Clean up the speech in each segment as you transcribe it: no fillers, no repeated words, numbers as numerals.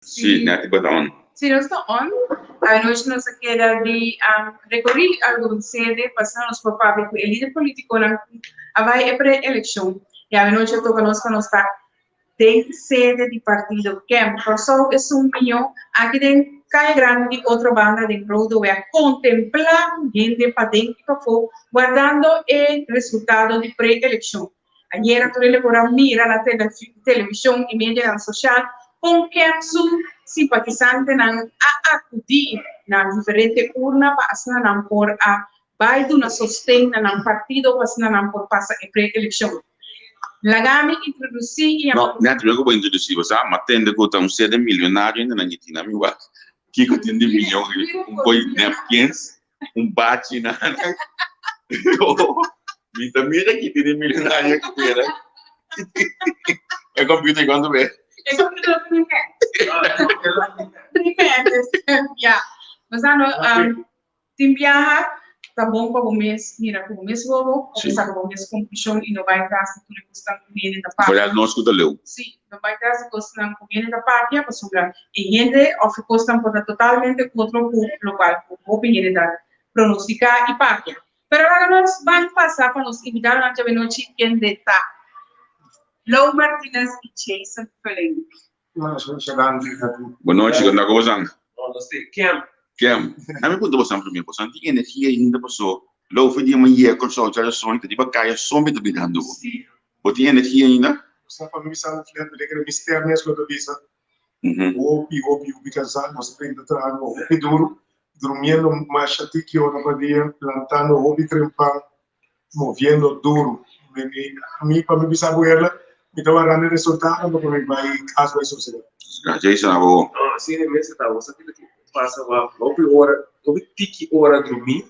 Si, net bo ta on. Si, nos ta on. Anochi nos a keda di rekorí algun sede pa asina nos por papia ku e lider politikonan ku a bai e pre-elekshon. I anochi a toka nos pa nos ta den sede di partido KEM. Kòrsou esun mihó aki den Kaya Grandi di otro banda den Rodeweg kontemplá hende paden i pafó wardando e resultado di pre-elekshon. Ayera tur hende por a mira na televishon i medianan sosial kon KEM su simpatisantenan a akudí na diferente urna pa asina nan por a bai duna sosten na nan partido pa asina nan por pasa e pre-elekshon. Laga mi introdusí i No, net luego bo introdusí bo sa, m'a tende ku ta un sede milionario ainda nan tin mi wak kiko tin di miyon, un koi napkins. Un bachi na Mi ta mira ki tin e millonario ki mira. E computer cuánto be? E computer 3 meses. Ya. Mas ano, tin biaha ta bon pa bo mes mira ku bo mes wowo, of saka bo mes konklushon i no bai tras di tur e kosnan ku hende ta papia. Vooral nos ku ta leu. Si, no bai tras di kosnan ku hende ta papia, pasobra e hende of e kosnan por ta totalmente otro ku lokual ku hopi hende ta pronostiká i papia. Pero laga nos ban pasa pa nos invitadonan djawe nochi, kende ta Lou Martinez i Jason Fulling. Bon nochi, kon ta ku bosan? Kem. Kem. Na mi punta bosan primero, bosan tin energia ainda paso Lou for dia mañana Kòrsou djarason ta riba kaya son mi ta mirando bo. Bo tin energia ainda? Sa pa mi sa flet mi kere mister mes lo ta bisa. Hopi, hopi, hopi kansá. Nos a brinda trahando hopi duro, durmiendo masha tiki ora pa dia, lantando hopi trempan, moviendo duro. Mi pa mi bisa bo eerlijk, mi ta warando e resultado pa mi bai kas bai sosega. Jason, abo. No, asina mes ta, bo sa kiko pasa wa hopi ora, hopi tiki ora drumí,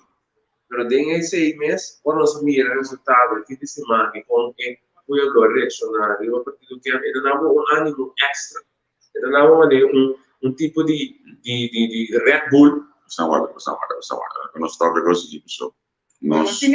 pero den esei mes, ora nos mira resultado e fin di siman i kon e pueblo a reakshoná riba partido KEM, e ta dabo un ánimo extra. E ta dabo manera un tipo di Red Bull. Basta warda, basta warda, basta warda. Nos toca cosas di so. Nos Martinez?